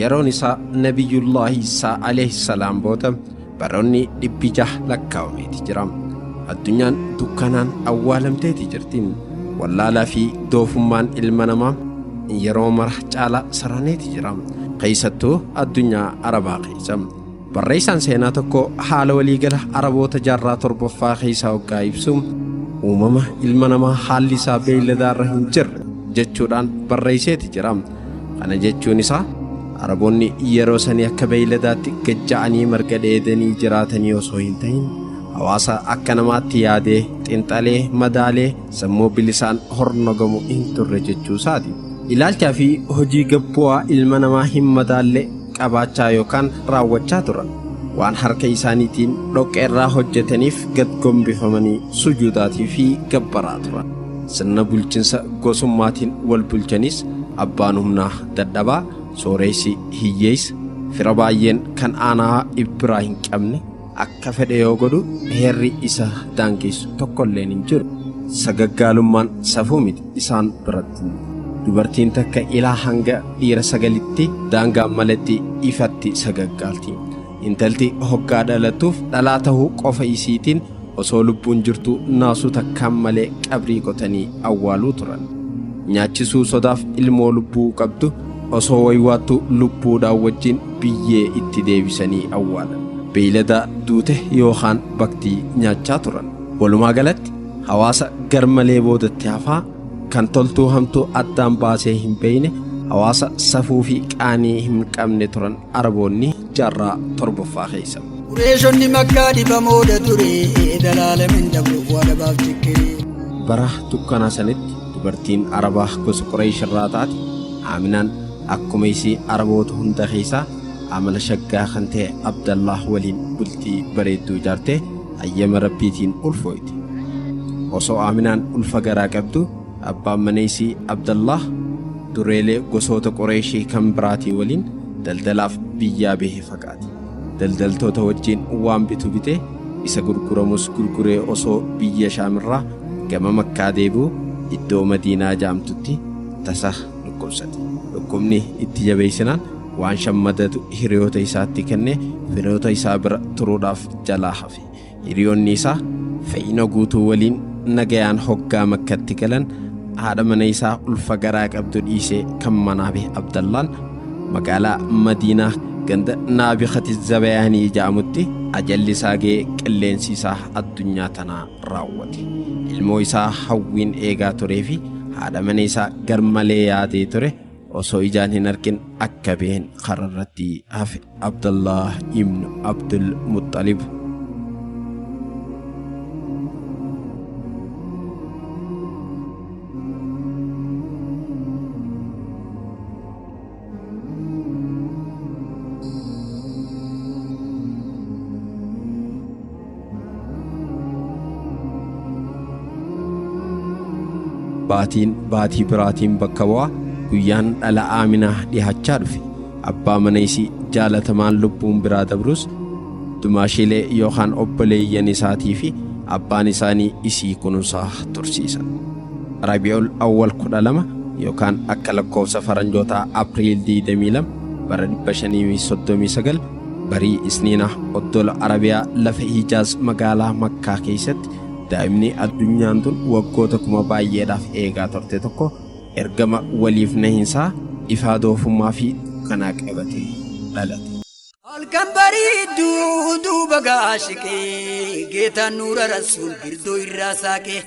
Yeroon isaa Nabiyyullaahi Isaa alayhi salaam booda baroonni 600 lakkaa'ameeti jira. Addunyaan dukkanaan awwaalamteeti jirti. Wallaalaa fi doofummaan ilma namaa yeroo mara caalaa saraneeti jira. Keessattuu addunyaa Arabaa keessa. Barreessaan seenaa tokko haala waliigala Araboota jaarraa torbaffaa keessaa hoggaa ibsu uumama ilma namaa haalli isaa beeyladaarra hin jirre jechuudhaan barreesseeti jira. Kana jechuun isaa Araboonni yeroo sanii akka beeyladaatti gajja'anii marga dheedanii jiraatanii osoo hin ta'in hawaasa akka namaatti yaadee xinxalee madaalee sammuu bilisaan hornogamu hin turre jechuu isaati. Ilaalchaa fi hojii gabbu'aa ilma namaa hin madaalle qabaachaa yookaan raawwachaa turan. Waan harka isaaniitiin dhoqqee irraa hojjetaniif gad gombifamanii sujuudaatii fi gabbaraa turan. Sirna bulchinsa gosummaatiin wal bulchanis abbaan humnaa dadhabaa, sooressi hiyyeessa, fira baay'een kan aanaa biraa hin qabne akka fedhe yoo godhu heerri isa daangessu tokkolleen hin jiru. Sagaggaalummaan safuu miti isaan biratti. Dubartiin takka ilaa hanga dhiira sagalitti daangaan malatti ifatti sagaggaalti. Intalti hoggaa dhalattuuf dhalaa tahuu qofa isiitiin osoo lubbuun jirtu naasuu takkaan malee qabrii qotanii awwaaluu turan. Nyaachisuu sodaaf ilmoo lubbuu qabdu osoo waywaattu lubbuudhaan wajjin biyyee itti deebisanii awwaalan. Beeylada duute yookaan baktii nyaachaa turan. Walumaa galatti hawaasa garmalee boodatti hafaa kan toltuu hamtuu addaan baasee hin beekne hawaasa safuu fi qaanii hin qabne turan Araboonni jaarraa torbaffaa keessa. Qureeshonni Makkaa dhibamooda ture dalaalamin dabruuf waa dhabaaf cikkee. Bara dukkanaa sanitti dubartiin Arabaa gosa Qureesh irraa taate Aaminaan akkuma isii Araboota hunda keessaa amala shaggaa kan ta'e Abdallaah waliin bultii bareedduu ijaartee hayyama Rabbiitiin ulfooyte. Osoo Aaminaan ulfa garaa qabdu abbaan mana isii Abdallaah dureelee gosoota Qureeshii kan biraatii waliin daldalaaf biyyaa bahe fagaate. Daldaltoota wajjin waan bitu bitee isa gurguramus gurguree osoo biyya Shaamirraa gama Makkaa deebi'u iddoo Madiinaa jaamtutti tasa dhukkubsate. Dhukkubni itti jabeessinaan waan shammadatu hiriyoota isaatti kennee firoota isaa bira turuudhaaf jalaa hafe. Hiriyoonni isaa fayyina guutuu waliin nagayaan hoggaa Makkatti galan haadha mana isaa ulfa garaa qabdu dhiisee kan manaa bahe Abdallaan magaalaa Madiinaa ganda Naabikati Zabayaanii jedhamutti ajalli isaa ga'ee qilleensi isaa addunyaa tanaa raawwate. Ilmoo isaa hawwiin eegaa turee fi haadha mana isaa garmalee yaadee ture osoo ijaan hin argin akka baheen kararratti hafe Abdallah ibn Abdul Muttalib. Baatiin baatii biraatiin bakka bu'aa guyyaan dhala Aaminaa dhihaachaa dhufe. Abbaa mana isii jaalatamaan lubbuun biraa dabrus dumaashiilee yookaan obboleeyyan isaatii fi abbaan isaanii isii kunuunsaa tursiisan. Rabi'ul Awwal 12 yookaan akka lakkoofsa faranjootaa Apriil 22 bara 539 barii Isniinaa oddola Arabiyaa lafa Hijaaz magaalaa Makkaa keessatti daa'imni addunyaan tun waggoota kuma baay'eedhaaf eegaa turte tokko ergama waliif nahinsaa ifaa doofummaa fi kanaa qabatee dhalate. Halkan bareedduu duuba gaashiqee geetaan nuura rasuul girdoo irraa saaqee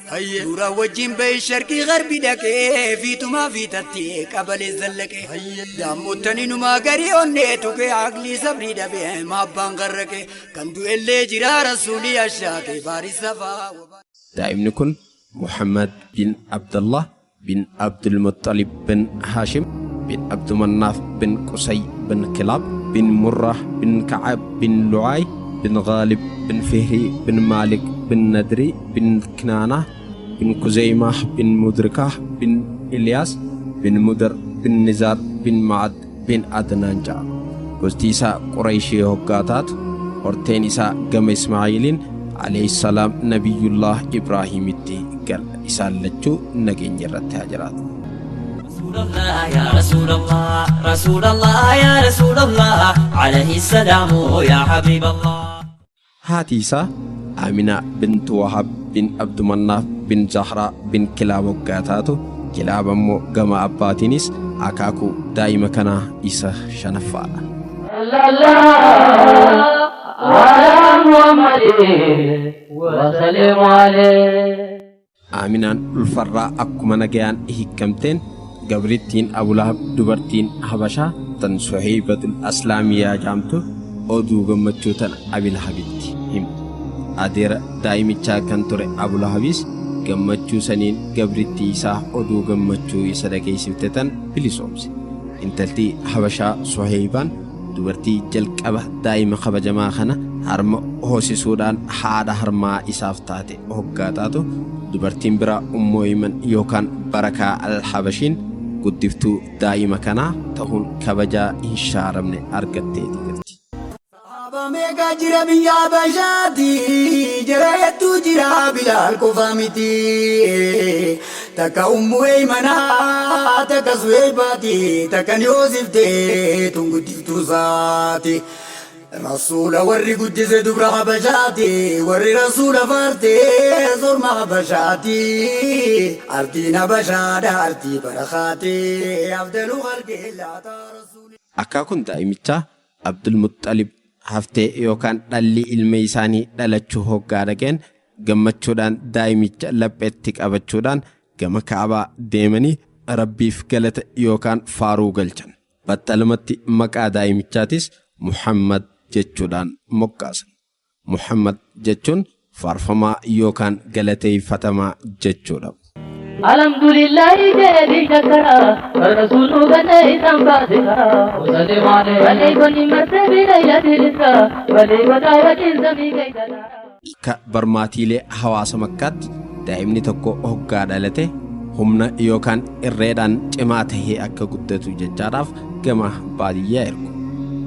nuura wajjin bahee sharqii garbi dhaqee fiitumaa fiitattee qabalee zallaqee daammottanii numaa garii onnee tuqee aqlii sabrii dhabee maabbaan garraqee kan du'ellee jira rasuulii ashaaqee baarii safaa. Daa'imni kun Muhammad bin Abdullah bin Abdul Muttalib bin Hashim bin Abdumannaaf bin Qusay bin Kilaab bin Murrah bin Ka'ab bin Lu'ay bin Ghalib bin Fihri bin Malik bin Nadri bin Kinaanah bin Kuzeymah bin Mudrikah bin Ilyas bin Mudar bin Nizar bin Ma'ad bin Adnaan jedhama. Gosti isaa Qurayshii hoggaa taatu horteen isaa gama Ismaa'iiliin alayhi salaam Nabiyyullah Ibraahimitti gala. Isaan lachuu nageenya irratti haa jiraatu. Rasuulallah yaa Rasuulallah رسول الله يا رسول الله عليه السلام يا حبيب الله. Haati isaa Aminaa bintu Wahab bin Abdumannaaf bin Zahraa bin Kilaab waggaa taatu, Kilaab ammoo gama abbaatiinis akaakuu daa'ima kanaa isa shanaffaadha. صلى الله على محمد وسلم عليه. Aminaan ulfarraa akkuma nagayaan hiikkamteen gabrittiin Abulahab dubartiin Habashaa tan Suhaybatul Aslaamiyaa jaamtu oduu gammachuu tana Abilahabitti himte. Adeera daa'imichaa kan ture Abulahabis gammachuu saniin gabrittii isaa oduu gammachuu isa dhageessifte tan bilisoomse. Intalti Habashaa Suhaybaan dubartii jalqaba daa'ima kabajamaa kana harma hoosisuudhaan haadha harmaa isaaf taate hoggaa taatu, dubartiin biraa Ummu Ayman yookaan Barakaa Al-Habashiin guddiftuu daa'ima kanaa ta'uun kabajaa hin shaaramne argatteeti jirti. Sahaaba meeqa jira biyya Habashaati, jara hedduu jira, Bilaal qofa miti. Takka Ummu Eymanaa, takka Suheybaati, takka ni hoosifte tun guddiftuu isaati. Rasuula warri guddise dubra Habashaati, warri Rasuula faarte sorma Habashaati. Artiin Habashaadha artii barakaati, afdalu khalqi laata Rasuuli. Akaakuun daa'imichaa Abdul Muxxalib haftee yookaan dhalli ilma isaanii dhalachuu hoggaa dhageen gammachuudhaan daa'imicha lapheetti qabachuudhaan gama Ka'abaa deemanii Rabbiif galata yookaan faaruu galchan. Battalumatti maqaa daa'imichaatis Muhammad jechuudhaan moggaasan. Muhammad jechuun faarfamaa yookaan galateeffatamaa jechuudha. الحمد لله جدي شكرا الرسول غنى إسم باسكا وسلم عليه وليكن مرتبي ليلة الإسراء وليكن سمي كيدنا. Akka barmaatiilee hawaasa Makkaatti daa'imni tokko hoggaa dhalate humna yookaan irreedhaan cimaa tahee akka guddatu jechaadhaaf gama baadiyyaa ergu.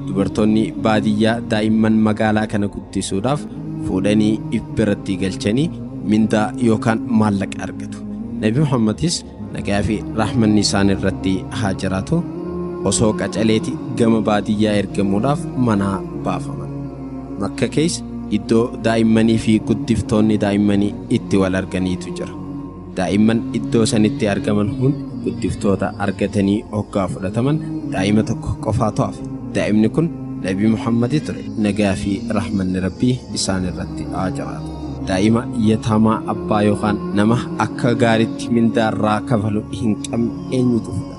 Dubartoonni baadiyyaa daa'imman magaalaa kana guddisuudhaaf fuudhanii if biratti galchanii mindaa yookaan maallaqa argatu. Nabi Muhammadis nagaa fi rahmanni isaan irratti haa jiraatu osoo qacaleeti gama baadiyyaa ergamuudhaaf manaa baafaman. Makka keessa iddoo daa'immanii fi guddiftoonni daa'immanii itti wal arganiitu jira. Daa'imman iddoo sanitti argaman hundi guddiftoota argatanii hoggaa fudhataman daa'ima tokko qofaatu hafe. Daa'imni kun Nabi Muhammadi ture. Nagaa fi rahmanni Rabbii isaan irratti haa jiraatu. Daa'ima yataamaa abbaa yookaan nama akka gaariitti mindaarraa kafalu hin qabne eenyutu fudhata?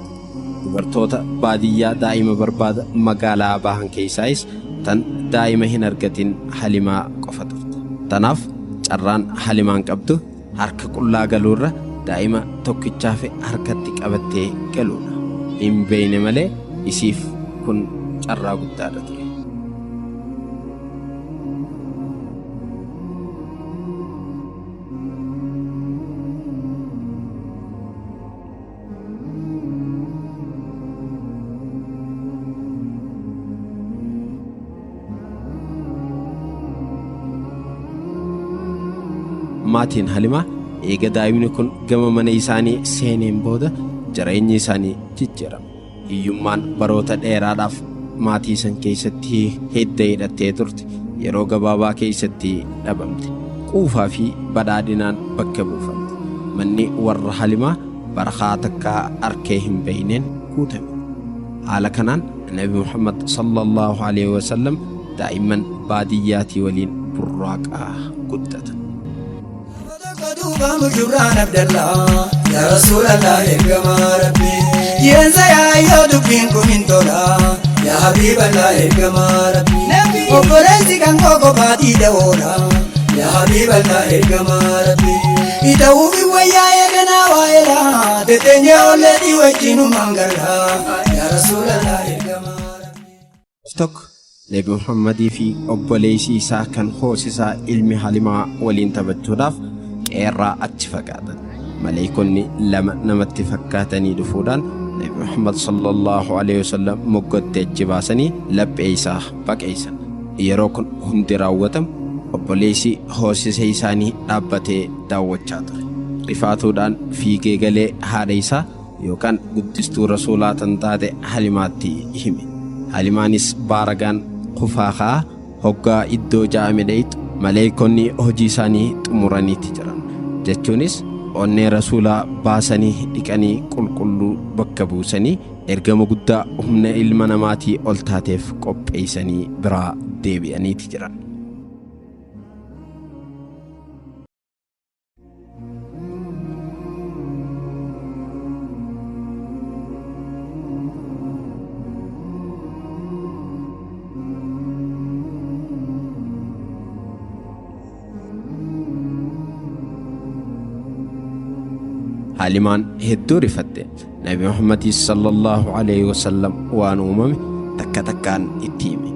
Dubartoota baadiyyaa daa'ima barbaada magaalaa bahan keessaayis tan daa'ima hin argatin Halimaa qofa turte. Tanaaf carraan Halimaan qabdu harka qullaa galuurra daa'ima tokkichaaf harkatti qabattee galuudha. Hin beeyne malee isiif kun carraa guddaadha ture. Maatiin Halimaa eega daa'imni kun gama mana isaanii seeneen booda jireenyi isaanii jijjiirame. Hiyyummaan baroota dheeraadhaaf maatii san keessatti hidda hidhattee turte yeroo gabaabaa keessatti dhabamte. Quufaa fi badhaadhinaan bakka buufamte. Manni warra Halimaa barakaa takkaa arkee hin beeyneen guutame. Haala kanaan Nabi Muhammad sallallahu alaihi wasallam daa'imman baadiyyaatii waliin burraaqaa guddatan. Duuba mushurraan Abdallaa, yaa Rasuulallah ergamaa Rabbii. Yeensa yaayyoo dubbiin kun hin tola, yaa Habiiballah ergamaa Rabbii. Obboleessi kan koo kophaatii da'oodha, yaa Habiiballah ergamaa Rabbii. Ita'uufi wayyaa eeganaa waa'eedha, teteenyee olleetii wajjinumaan galla, yaa Rasuulallah ergamaa Rabbii. Tokko Nabi Muhammadii fi obboleessi isaa kan hoosisaa ilmi Halimaa waliin taphachuudhaaf qeerraa achi fagaatan. Maleeykonni lama namatti fakkaatanii dhufuudhaan Nabi Muhammad sallallahu alaihi wasallam moggotti achi baasanii laphee isaa baqeessan. Yeroo kun hundi raawwatamu obboleessi hoosisa isaanii dhaabbatee daawwachaa ture. Rifaatuudhaan fiigee galee haadha isaa yookaan guddistuu rasuulaa tan taate Halimaatti hime. Halimaanis baaragaan kufaa ka'aa hoggaa iddoo ja'ame dheeyxu maleeykonni hojii isaanii xumuraniiti jiran. Jechuunis onnee rasuulaa baasanii dhiqanii qulqulluu bakka buusanii ergama guddaa humna ilma namaatii ol taateef qopheessanii biraa deebi'aniiti jiran. Halimaan hedduu rifatte. Nabi Muhammad sallallahu alaihi wasallam waan uumame takka takkaan itti hime.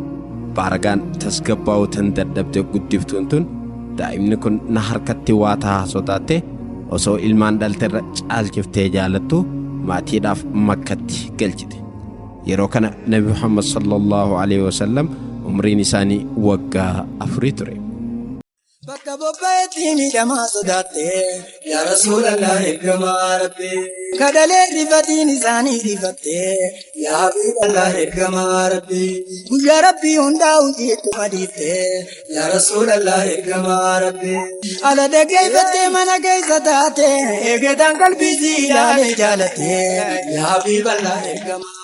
Baaragaan tasgabbaa'uu tan dadhabde guddiftuun tun daa'imni kun na harkatti waa tahaa sodaatte osoo ilmaan dhalterra caalchiftee jaalattu maatiidhaaf Makkatti galchite. Yeroo kana Nabi Muhammad sallallahu alaihi wasallam umriin isaanii waggaa 4 ture. Bakka bobba'eetti miidhamaa sodaatte yaa Rasuulallah ergamaa Rabbi. Kadalee rifatiin isaanii rifatte yaa Habiiballah ergamaa Rabbi. Guyyaa Rabbii hundaa hojiitti madiifte yaa Rasuulallah ergamaa Rabbi. Ala dhageeffattee mana keessa taate eegetaan qalbii si ilaalee jaalatte yaa Habiiballah ergamaa.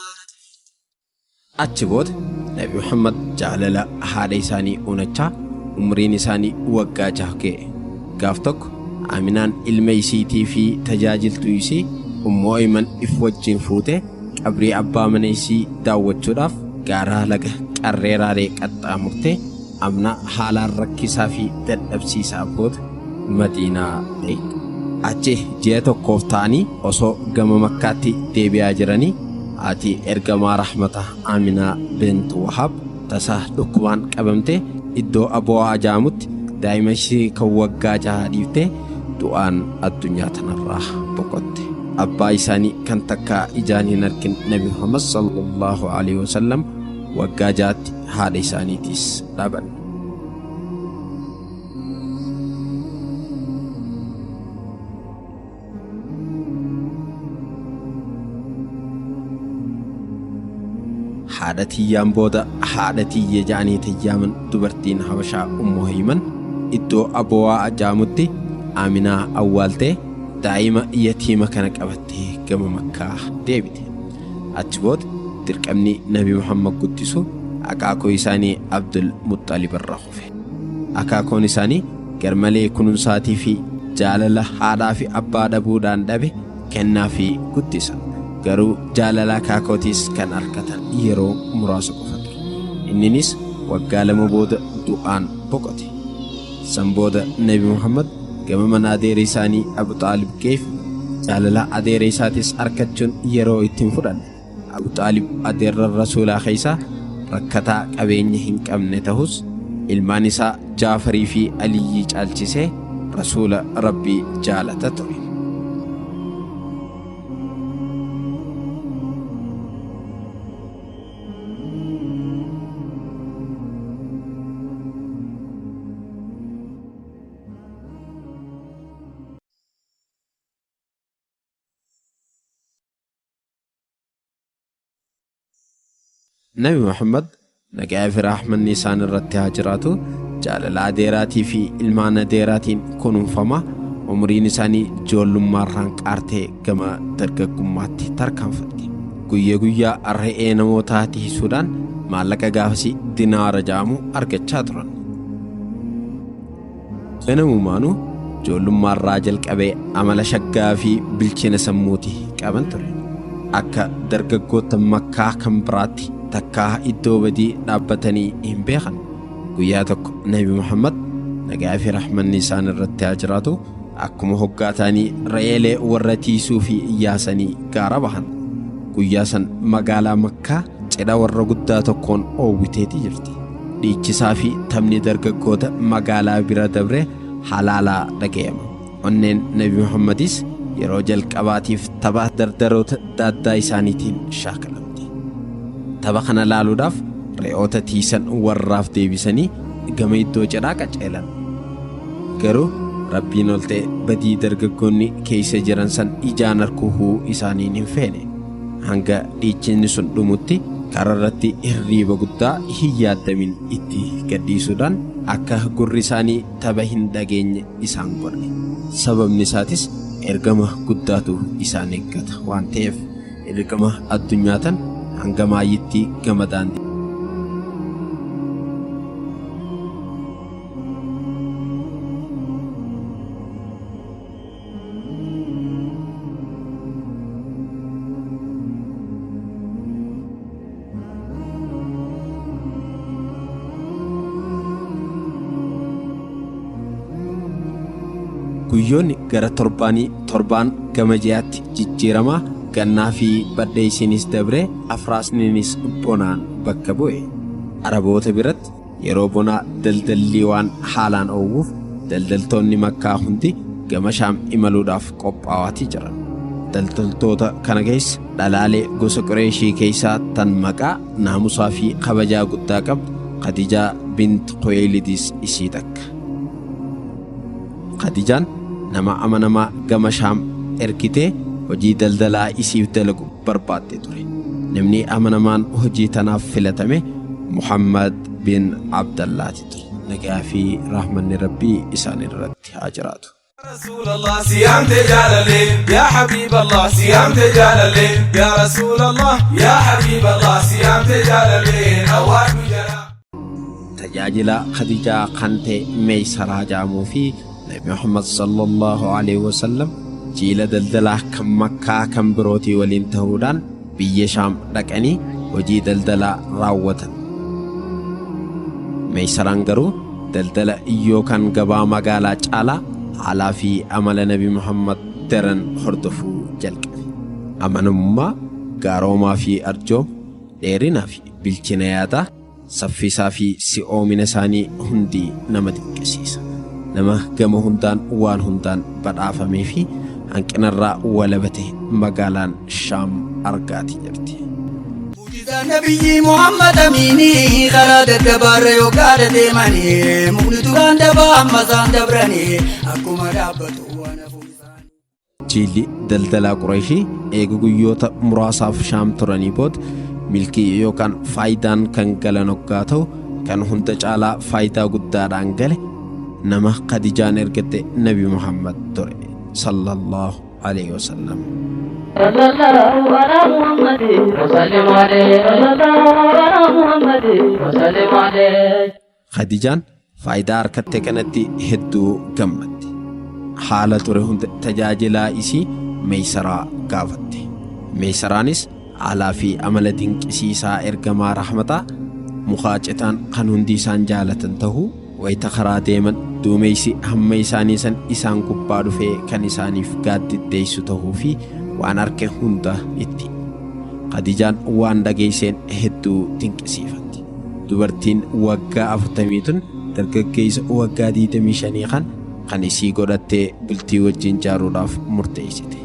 Achi booda Nabi Muhammad jaalala haadha isaanii unachaa umriin isaanii waggaa 6 ga'e. Gaaf tokko Aminaan ilma isiitii fi tajaajiltuu isii Ummu Ayman if wajjin fuute qabrii abbaa mana isii daawwachuudhaaf gaaraa laga qarreeraalee qaxxaamurtee amna haalaan rakkisaa fi dadhabsiisaa booda Madiinaa dheeyxe. Achi ji'a tokkoof ta'anii osoo gama Makkaatti deebi'aa jiranii haati ergamaa rahmata Aminaa bint Wahab tasa dhukkubaan qabamte iddoo Aboo Ajaamutti daa'ima ishee kan waggaa 6 dhiiftee du'aan addunyaa tanarraa boqotte. Abbaa isaanii kan takkaa ijaan hin argin Nabi Muhammad sallallahu alaihi wasallam waggaa 6tti haadha isaaniitiis dhaban. Haadha tiyyaan booda haadha tiyya ja'anii tayyaaman dubartiin Habashaa Ummu Hayman iddoo Abowaa Ajaamutti Aminaa awwaaltee daa'ima yatiima kana qabattee gama Makkaa deebite. Achi booda dirqamni Nabi Muhammad guddisu akaakoo isaanii Abdul Muxxalib irra kufe. Akaakoon isaanii garmalee kunuunsaatii fi jaalala haadhaa fi abbaa dhabuudhaan dhabe kennaa fi guddisa. Garuu jaalala akaakootiis kan argatan yeroo muraasa qofa ture. Inninis waggaa 2 booda du'aan boqote. San booda Nabi Muhammad gama mana adeera isaanii Abu Xaalib geeffame. Jaalala adeera isaatis argachuun yeroo ittiin fudhanne. Abu Xaalib adeerra rasuulaa keessaa rakkataa qabeenya hin qabne ta'us ilmaan isaa Jaafarii fi Aliyyii caalchisee rasuula Rabbii jaalata ture. Nabi Muhammad nagaa fi rahmanni isaan irratti haa jiraatu jaalala adeeraatii fi ilmaan adeeraatiin kunuunfama umriin isaanii ijoollummaarraan qaartee gama dargaggummaatti tarkaanfatte. Guyyaa guyyaa re'ee namootaa tiisuudhaan maallaqa gaafasii dinaara jedhamu argachaa turan. Ganamumaanuu ijoollummaarraa jalqabee amala shaggaa fi bilchina sammuutii qaban ture. Akka dargaggoota Makkaa kan biraatti takkaa iddoo badii dhaabbatanii hin beekan. Guyyaa tokko Nabi Muhammad nagaa fi rahmanni isaan irratti haa jiraatu akkuma hoggaataanii re'eelee warra tiisuu fi yaasanii gaara bahan. Guyyaa san magaalaa Makkaa cidha warra guddaa tokkoon oowwiteeti jirti. Dhiichisaa fi taphni dargaggoota magaalaa bira dabre halaalaa dhaga'ama. Onneen Nabi Muhammadis yeroo jalqabaatiif tapha dardaroota daaddaa isaaniitiin shaakalamte. Tapha kana laaluudhaaf re'oota tiisan warraaf deebisanii gama iddoo cidhaa qaceelan. Garuu Rabbiin ol ta'e badii dargaggoonni keessa jiran san ijaan arguu isaaniin hin feene. Hanga dhiichinni sun dhumutti karaa irratti hirriiba guddaa hin yaaddamin itti gadhiisuudhaan akka gurri isaanii tapha hin dhageenye isaan godhe. Sababni isaatis ergama guddaatu isaan eeggata waan ta'eef ergama addunyaa tan hanga maayyitti gama daandii. Guyyoonni gara torbaanii torbaan gama ji'aatti jijjiiramaa gannaa fi badheessinis dabree afraasniinis bonaan bakka bu'e. Araboota biratti yeroo bonaa daldalli waan haalaan oowwuuf daldaltoonni Makkaa hundi gama Shaam imaluudhaaf qophaa'aatii jiran. Daldaltoota kana keessa dhalaalee gosa Qureeshii keessaa tan maqaa naamusaa fi kabajaa guddaa qabdu Khadijaa bint Khuwaylidis isii takka. Khadijaan nama amanamaa gama Shaam ergitee hojii daldalaa isiif dalagu barbaadde ture. Namni amanamaan hojii tanaaf filatame Muhammad bin Abdallaati ture. Nagaa fi rahmanni Rabbii isaan irratti haa jiraatu. رسول الله سيام تجال الليل يا حبيب الله سيام تجال الليل يا رسول الله يا حبيب الله سيام تجال الليل أواك جلا Tajaajila Khadijaa kan ta'e Meeysaraa jedhamuu fi Nabi Muhammad sallallahu alaihi wasallam jiila daldalaa kan Makkaa kan birootii waliin ta'uudhaan biyya Shaam dhaqanii hojii daldalaa raawwatan. Meeysaraan garuu daldala yookaan gabaa magaalaa caalaa haalaa fi amala Nabi Muhammad daran hordofuu jalqabe. Amanamummaa, gaaroomaa fi arjooma, dheerinaa fi bilchina yaadaa, saffisaa fi si'oomina isaanii hundi nama dinqisiisa. Nama gama hundaan waan hundaan badhaafamee fi hanqinarraa walabate magaalaan Shaam argaatii jirti. Mucizaan nabiyyi Muhammad Amini karaa daddabaarra yookaan deemanii mukni duraan dabaa amma isaan dabranii akkuma dhaabbatu waan hafuun isaanii. Jiilli daldalaa Qureeshii eega guyyoota muraasaaf Shaam turanii booda milkii yookaan faayidaan kan galan hoggaa ta'u kan hunda caalaa faayidaa guddaadhaan gale nama Khadijaan ergatte Nabi Muhammad ture sallallahu alaihi wasallam. صلى الله على محمد وسلم عليه صلى الله على محمد وسلم عليه. Khadijaan faayidaa harkatte kanatti hedduu gammadde. Haala ture hunda tajaajilaa isii Meeysaraa gaafatte. Meeysaraanis haalaa fi amala dinqisiisaa ergamaa rahmataa mukaa citaan kan hundi isaan jaalatan ta'uu wayita karaa deeman duumessi hamma isaanii san isaan gubbaa dhufee kan isaaniif gaaddiddeessu ta'uu fi waan arke hunda itti. Khadijaan waan dhageesseen hedduu dinqisiifatte. Dubartiin waggaa 40 tun dargaggeessa waggaa 25 kan isii godhattee bultii wajjin jaaruudhaaf murteessite.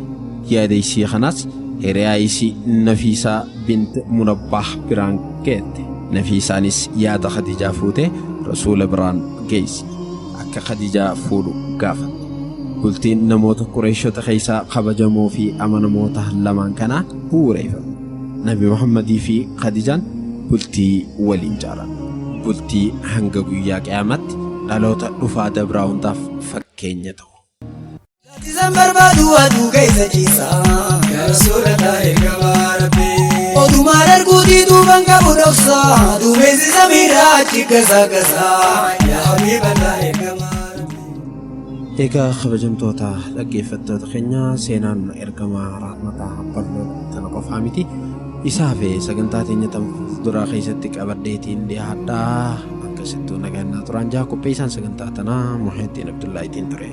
Yaada isii kanas hiriyaa isii Nafiisaa bint Munabbaah biraan geette. Nafiisaanis yaada Khadijaa fuutee Rasuula biraan geessi. Akka Khadijaa fuudhu gaafatte. Bultiin namoota Qureeshota keessaa kabajamoo fi amanamoota lamaan kanaa bu'uureeffame. Nabi Muhammadii fi Khadijaan bultii waliin jaaran. Bultii hanga guyyaa qiyaamaatti dhaloota dhufaa dabraa hundaaf fakkeenya ta'u. Gaazexaan barbaadu aduu keessa ciisa. Yaa Rasuulallah ergamaa Rabbii. Odumaan arguutii duuban qabu dhoksa. Duumessi samiirraa achi gasa gasa. Yaa Habiiballah ergamaa Rabbii. Egaa kabajamtoota dhaggeeffattoota keenya seenaan ergamaa rahmataa bal'oo tana qofaa miti. Isaa fi sagantaa teenya tan fuulduraa keessatti qabadheetiin dhiyaadhaa. Akkasittuu nagaan naa turaan jaa qopheessaan sagantaa tanaa Muhyiddin Abdullaahitiin ture.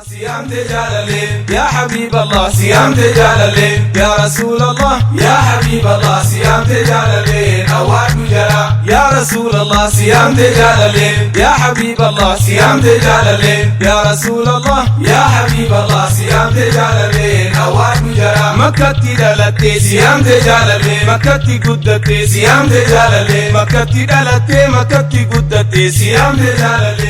سيام تجال الليل يا حبيب الله سيام تجال الليل يا رسول الله يا حبيب الله سيام تجال الليل أواك جلا يا رسول الله سيام تجال الليل يا حبيب الله سيام تجال الليل يا رسول الله يا حبيب الله سيام تجال الليل أواك جلا مكة دلتي سيام تجال الليل مكة قدتي سيام تجال الليل مكة دلتي مكة قدتي سيام تجال الليل.